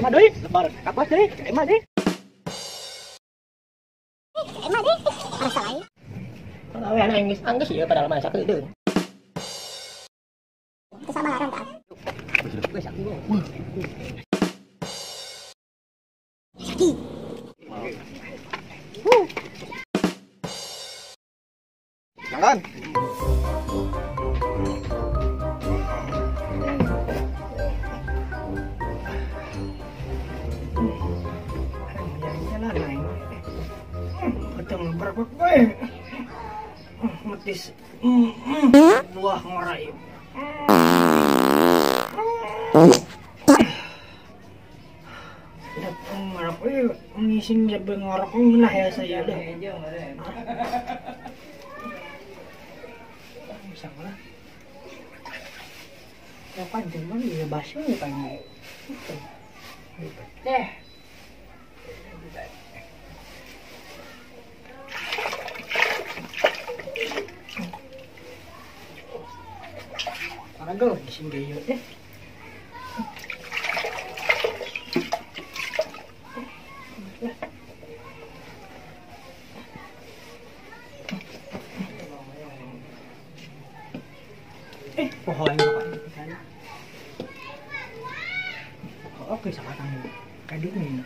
Emma deui, lebaran kapos deui, Emma deui. Emma deui. Rasa lain. Pagawean aing geus anggeus ieu padahal mah sakedeung. Kesabaran tak. Saki. Jangan. Jalan aing. Ketemu berapa bae. Metis. Buah ngorai. Ngising jabe ngorok nah ya saya deh. Bisa lah. Ya panjang mana ya basah ya panjang. Deh. Parang ngising gayo deh. Pohon oke sekarang kadung ini.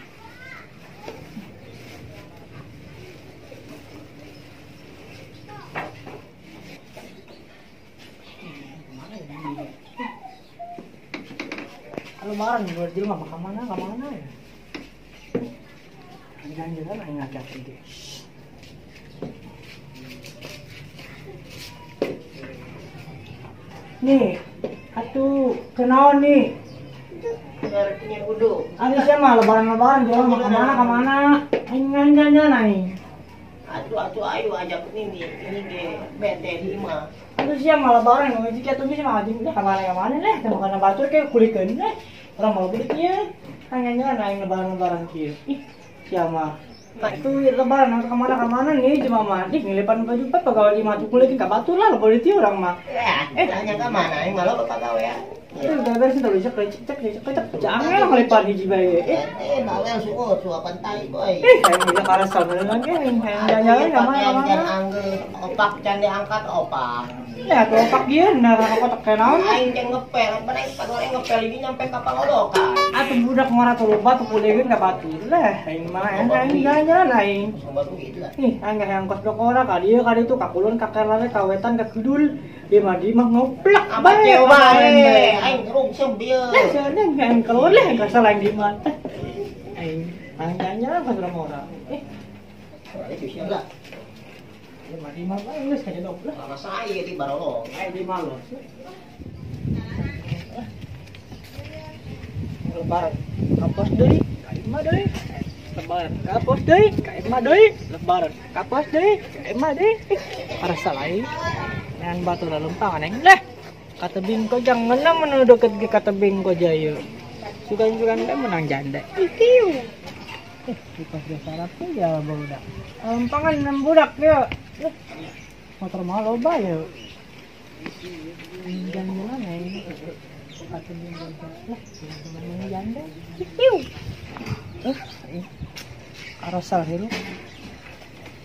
Kalau lebaran buat jelma mah kemana kemana ya? Jalan-jalan aing ngajak deh. Nih, atuh kenaon nih? Ngarepnya kudu. Ari sia mah lebaran-lebaran jual mah kemana kemana? Aing jalan-jalan aing. Atuh atuh ayo ajak ini ini ge bete di imah. Atuh sia mah lebaran ngomong jika atuh geus mah anjing dah kemana kemana leh, teu kana batur ke kulikeun leh. Urang mau beli kieu. Aing jalan aing lebaran-lebaran kieu. Ih, sia mah. Itu lebaran harus kemana-kemana nih cuma mah ih ngelipan baju pak pegawai lima tuh kulikin ka batur lah lo boleh orang mah. Tanya ke mana aing malah pegawai ya. Itu beres itu bisa cek cek cek jangan ngelipan hiji bae. Bawel suo suapan tai boy. Aing bisa karasa beneran ge aing jalan-jalan ka mana-mana. Anggeus opak can diangkat opak. Ya tuh opak ieu nah kotak kayak naon. Aing teh ngepel, mana aing pagore ngepel ini nyampe ka pangolokan. Atuh budak ngora tuh loba tuh kulikin ka batur lah aing mah aing jalan-jalan aing. Ih, aing hayang kos dokora ka dieu ka ditu ka kulon ka kelare ka wetan ka kidul. Dia mah di mah ngoplak bae. Bae. Aing rungsem bieu. Lah cenah aing keluar lah kasal aing di mah. Aing aing jalan-jalan ka urang ora. Itu sia lah. Dia mah di mah bae geus kajedok lah. Lama saya di barolong. Aing di mah los. Lebaran kapos deui, ka imah deui. Lebaran kapos deui, ka imah deui. Lebaran kapos deui, ka imah deui. Parasa lain. Ngan batu lalumpangan aing leh. Ka tebing ko jangan mun deket ge ka tebing ko jaya. Sugan-sugan teh menang janda. Itiu. Kipas biasa rapi ya budak. Lempangan enam budak ya. Motor mah loba ya. Jalan-jalan aing. Ka tebing ko lah, menang janda. Itiu. Arasal hirup.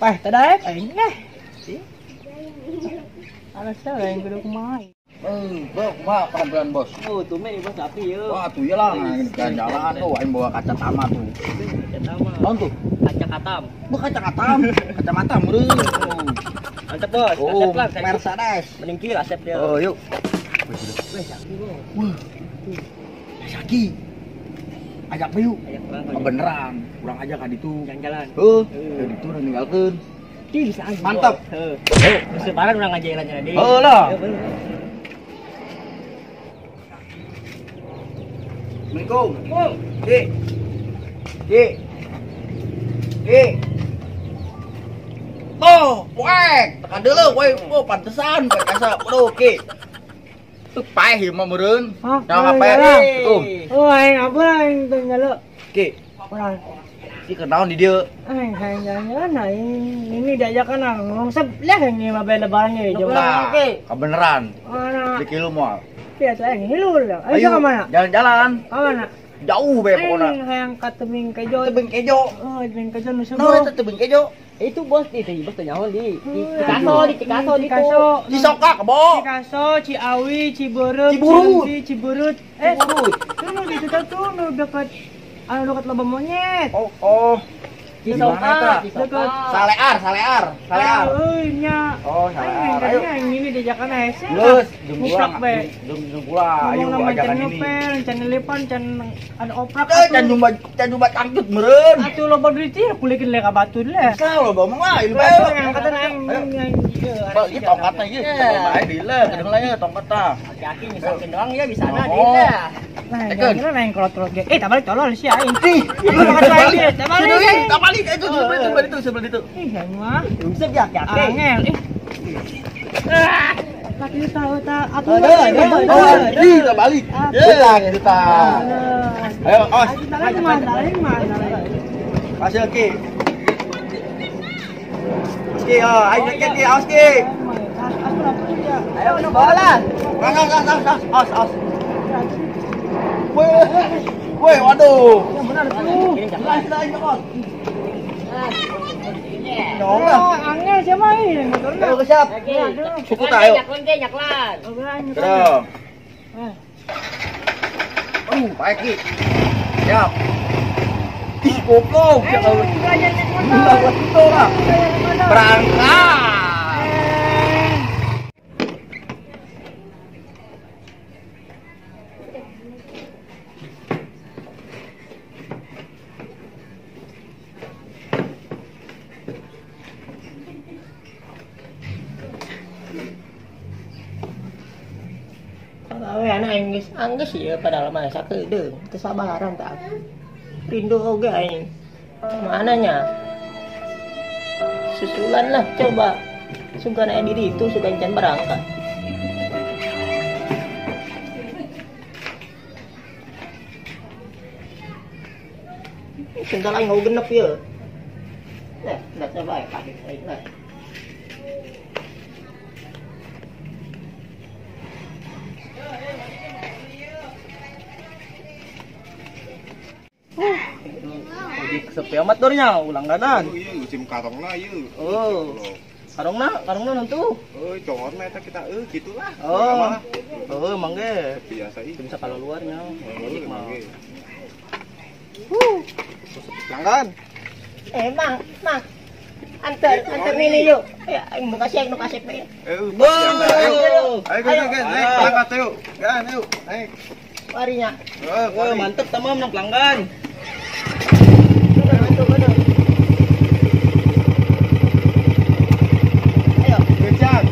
Pah, tadaek aing leh. Arasal aing kudu kumaha. Bos, kumaha penampilan bos? Oh, tuh meh bos api yo. Wah, tuh iyalah, jalan-jalan tuh aing bawa kaca tama tuh. Kaca tama. Naon tuh? Kaca katam. Bu kaca katam, kacamata meureun. Mantap bos, oh, asep lah. Mercedes. Mending kieu asep dia. Oh, yuk. Weh, Saki bos. Wah. Saki. Ajak yuk. Beneran, kurang aja ka ditu. Jalan-jalan. Heuh, ka ditu ninggalkeun. Bisa aja. Mantap. Heuh. Geus lebaran urang aja jalan-jalan deui. Heuh lah. Assalamualaikum. Ki. Ki. Ki. Oh, poek. Tekan deuleu we. Oh, pantesan poek asa. Aduh, Ki. Tuh paeh ieu mah meureun. Nyawa paeh. Assalamualaikum. Oh, aing apa aing teu nyaleu. Ki. Urang. Ki kenaon di dieu? Aing hayang jalan-jalan aing. Ini diajakan ngomong sebelah ini mah bae lebaran ye. Nah, kebeneran. Mana? Di kilu moal. Iya, saya ngilu lah. Ayo ke mana? Jalan-jalan. Ke mana? Jauh be pokona. Hayang ka Tebing Kejo. Tebing Kejo. Oh, Tebing Kejo nu subuh. Naon eta Tebing Kejo? Itu bos, itu bos teh nyaho di Cikaso, di Cikaso di Cisoka kebo. Cikaso, Ciawi, Ciberem, Ciburut, Ciburut. Eh, tuh nu di situ tuh nu dekat anu dekat lubang monyet. Oh, oh. Cisoka, dekat Salear, Salear, Salear. Euy nya. Oh, Salear. Ayo ini diajakan hese. Geus, jeung gula. Jeung gula, ayo ajakan ini. Can lipan, can ada oprak. Eh, can jumba, can jumba cangcut meureun. Atuh loba duit ieu kulikin le ka batu le. Bisa loba mah lah, ieu bae. Angkatan aing. Ieu tongkatna ieu, bae di le, kedeung lah ieu tongkatna. Aki-aki misalkan doang ya bisa na di le. Nah, kira main kolot-kolot ge. Eh, tabalik tolol sih aing. Ih, tabalik. Tabalik, tabalik itu sebelah itu, sebelah itu, sebelah itu. Ih, mah. Bisa ya aki-aki. Angel. Ih. Laki tahu tak atuh. Ih, tabalik. Ya, kita. Ayo, awas. Tabalik mah, tabalik mah. Kasih Ki. Ki, ayo Ki, awas Ki. Ayo, bola. Awas, awas, awas, awas. Woi, woi, waduh. Yang benar tuh. Lain kok. Oh, angel siapa ini motornya? Ayo siap. Cukup ayo. Nyaklan ge, nyaklan. Terus. Aduh, baik Ki. Siap. Ih, goblok. Belajar naik motor. Berangkat. Anak aing anggeus ieu padahal mah sakedeung teu sabaran tah. Rindu oge aing. Mananya? Susulan lah coba. Sugan aya diri itu sugan can berangkat. Sendal aing genep ieu. Nah, dah coba ya pahit aing lah. Sepi amat dornya ulangganan. Oh iya, musim karongna ieu. Oh. Karongna, karongna nantu. Oh, congorna eta kita gitulah. Oh. Oh, emang ge. Biasa ih. Bisa kalau luarnya. Oh, emang ge. Pelanggan. Eh, Mang, Mang. Antar, antar nini yuk. Ya, aing buka sih, aing nu kasep we. Eh, ayo. Ayo, ayo, naik berangkat yuk. Gan, yuk, naik. Warinya. Oh, mantep tamam nang pelanggan. Ayo. Kecak.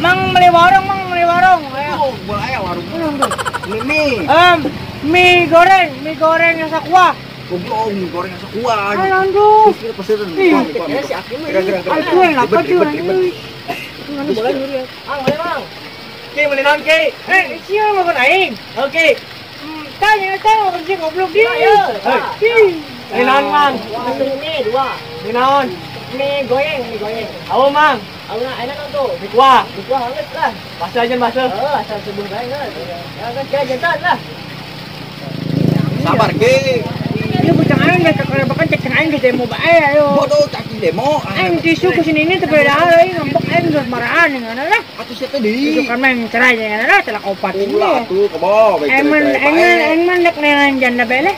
Mang beli warung, mang beli warung. Oh, boleh warung. Mie. Mie goreng yang sakuah. Goblok, mie goreng yang sakuah. Ayo andu. Aku yang lapar tuh. Boleh nyuri ya. Ang, boleh mang. Ki, beli naon ki? Eh, sia makan aing. Oke. Tanya, tanya makan sih goblok dia. Ki. Beli naon mang? Mie dua. Beli naon? Mie goyeng, mie goyeng. Awo mang. Awo enak tuh. Mie kuah. Mie kuah hangat lah. Basah aja basah. Oh, asal subuh banget. Ya kan kira jantan lah. Sabar ki. Ini bocah aing geus kakara bahkan cek aing geus mau bae ayo. Bodoh cacing. demo. Aing tisu ke sini ini teu beda aing ngambek aing geus marahan ngana lah. Atuh sia teh deui. Itu kan main cerai ngana lah telak opat. Ulah atuh kebo bae cerai. Aing mah nek neangan janda bae lah.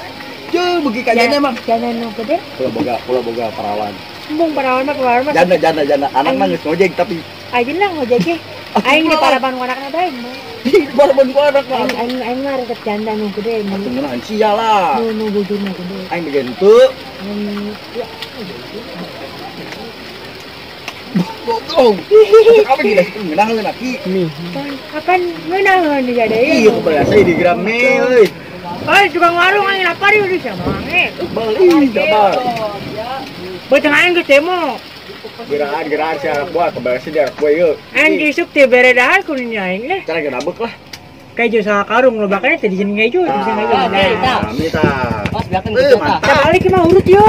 Jeuh beuki ka janda mah. Janda nu gede. Kula boga parawan. Embung parawan mah keluar mah. Janda anak mah geus ngojek tapi aing lah ngojek ge. Aing di paraban ku anakna bae mah. Di paraban ku anak mah. Aing mah resep janda nu gede mah. Atuh ngeunahan sia lah. Nu bujurna gede. Aing begitu henteu. Goblok. Apa gila sih ngeunaheun aki. Kapan ngeunaheun dia deui? Iya kebiasa di gram euy. Oi, tukang warung aing lapar ieu di sama ange. Beli sabar. Beuteung aing geus demo. Gerahan si anak buah kebiasa di anak buah ieu. Aing isuk teh bere dahar ku nya aing leh. Cara gabek lah. Keju sama karung lo bakanya teh dijieun keju bisa keju. Amin tah. Pas belakang gitu tah. Balik mah urut yo.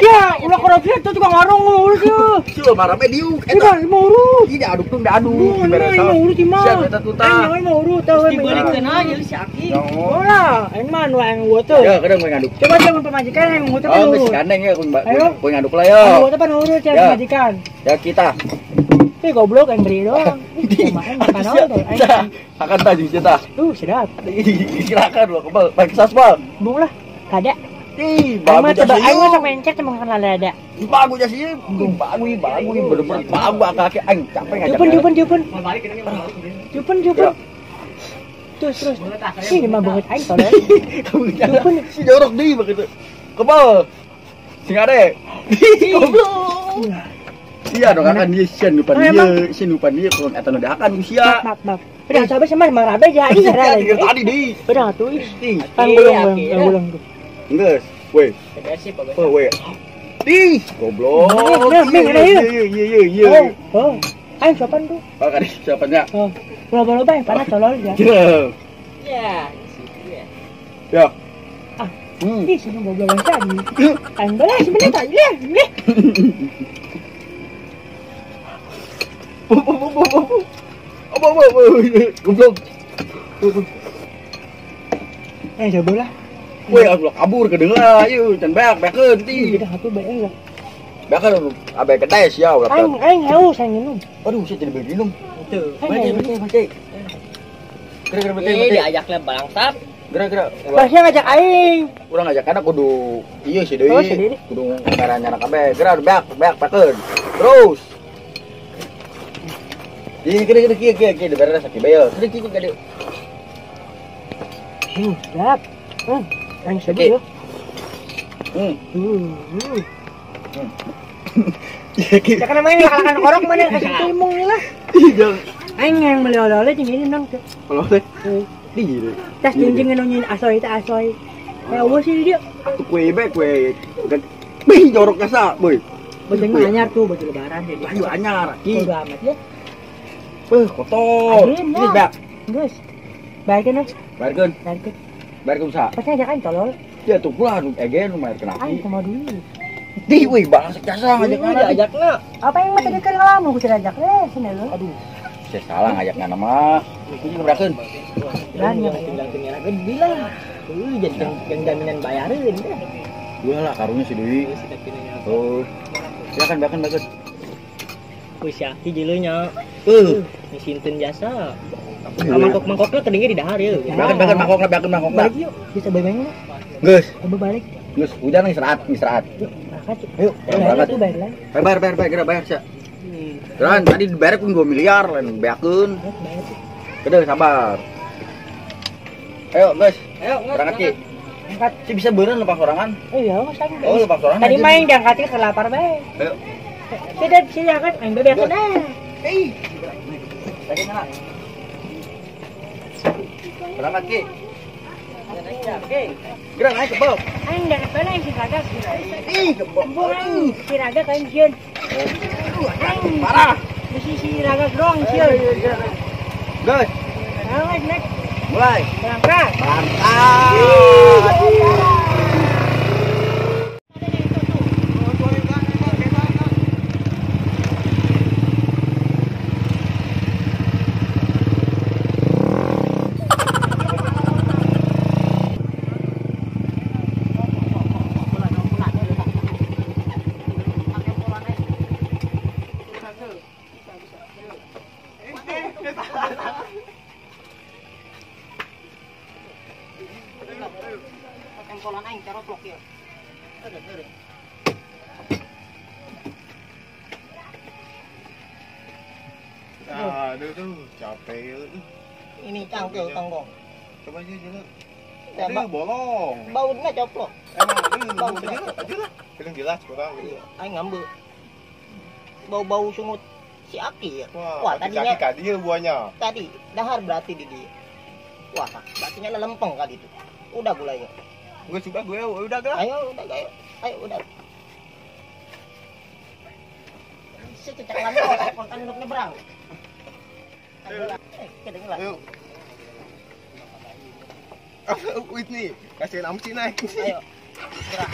Ya, ulah korupsi tuh tukang warung urut yo. Sieu marame diuk eta. Iya, mau urut. Ih diaduk tuh diaduk. Iya, mau urut mah. Siap eta tuh tah. Aing mau urut tah we. Dibeulikeun aja si Aki. Ulah, aing mah nu aing urut tuh. Ya, kadang gue ngaduk. Coba jangan pemajikan aing urut tuh. Oh, geus gandeng ya gue ngaduk lah yo. Urut pan urut ya pemajikan. Ya kita. Ih goblok aing beri doang. Makan naon aing. Makan tah jeung sia tah. Sedap. Silakan lo kebal, pakai sasbal. Bung lah, kada. Ih, bagus aing mah sok mencet emang kan lada. Bagus sih, bagus, bener-bener bagus kaki aing capek ngajak. Jupun. Jupun. Terus. Ih, mah banget aing tolol. Jupun si jorok deui begitu. Kebal. Sing ade. Goblok. Iya dong akan dia sieun lupa dia, kurang eta nu dahakan ku sia. Maaf. Udah coba sama Mang Rabe jadi ya. Tadi deui. Udah atuh ih. Panggulung. Geus, weh. Oh, weh. Ih, goblok. Iya. Oh. Aing sopan tuh. Oh, kali sopannya. Oh. Loba-loba yang panas tolol ya. Ya. Ya. Ah. Ih, sini goblok tadi. Aing boleh sebenarnya tadi. Goblok. Coba lah. Weh, aku kabur ke deula, ieu can beak-beakeun ti. Udah atuh bae lah. Beakeun abe kedes ya ulah. Aing haus aing minum. Aduh, saya jadi minum. Tuh. Baca. Geura-geura baca. Diajaknya bangsat. Geura-geura. Pasti ngajak aing. Urang ngajak kana kudu ieu sih deui. Kudu ngaranna kabeh. Geura beak-beakeun. Terus. Iya, kira kieu kieu diberes sakit bae. Kira kieu ka dieu. Sedap. Aing sedih ya. Iya, Jangan namanya makan korok mana kasih timung nih lah. Iya. Aing yang beli oleh-oleh jeung ini nang. Oleh-oleh. Di gitu. Tas jeung nu nyin asoy teh asoy. Kayak eueuh sih dia. Atuh kue bae kue. Bih jorok kasa, boy. Baju anyar tuh, baju lebaran jadi. Baju anyar, ki. Bodo amat ya. Beuh, kotor. Ini beak. Geus. Bayarkeun, Mas. Bayarkeun. Bayarkeun. Bayarkeun usaha. Pasti ajakan tolol. Ya tuh pula nu ege nu bayarkeun aki. Aing sama duit. Di weh bangsat jasa ngajak Iya, diajakna. Apa yang mah tadi kan ngalamun ku diajak eh sini lu. Aduh. Saya salah ngajakna mah. Kudu ngebrakeun. Dan yang tinggal kenira gede lah. Jadi yang jaminan bayareun deh. Gua lah karunya si Dewi. Oh. Silakan bayarkeun. Wih, si Aki jilunya. Misinten jasa. Mangkok-mangkoknya kedingnya di dahar ya. Bayarkeun mangkokna, bayarkeun mangkokna. Balik yuk, bisa bayangin mah. Geus. Coba balik. Geus, hujan istirahat, istirahat. Yuk, berangkat. Bayar, bayar, geura bayar sia. Geran tadi dibayar ku 2 miliar lain beakeun. Gede sabar. Ayo, guys. Ayo, berangkat Ki. Angkat. Si bisa beureun lepas sorangan. Iya, Mas. Oh, lepas sorangan. Tadi main diangkatin ke lapar bae. Ayo. Tidak bisa diangkat, aing bebeakeun ah. Hei. Lagi mana? Berangkat Ki. Oke. Gerak naik kebab. Aing diangkat bae aing si raga. Ih, kebab. Aing si raga kain sieun. Aing parah. Bisi si raga doang sieun. Guys. Ayo, naik. Mulai. Berangkat. Berangkat. Tongkolan aing caroplok ieu. Eureun eureun. Aduh tuh, capek. Ini cangkel tonggong. Coba aja jalan. Aduh, bolong. Bautnya coplok. Emang, aduh, aja lah. Belum jelas kurang. Iya, aing ngambek. Bau-bau sungut si Aki ya. Wah, tadinya kaki dia buahnya. Tadi dahar berarti di dia. Wah, berarti nya lempeng kali itu. Udah gulanya. Gue suka gue udah gak? Ayo udah ayo. Ayo udah. Sececak lama kontan untuk nyebrang. Ayo. Ayo. Wait nih, kasihin amsi naik. Ayo. Gerak.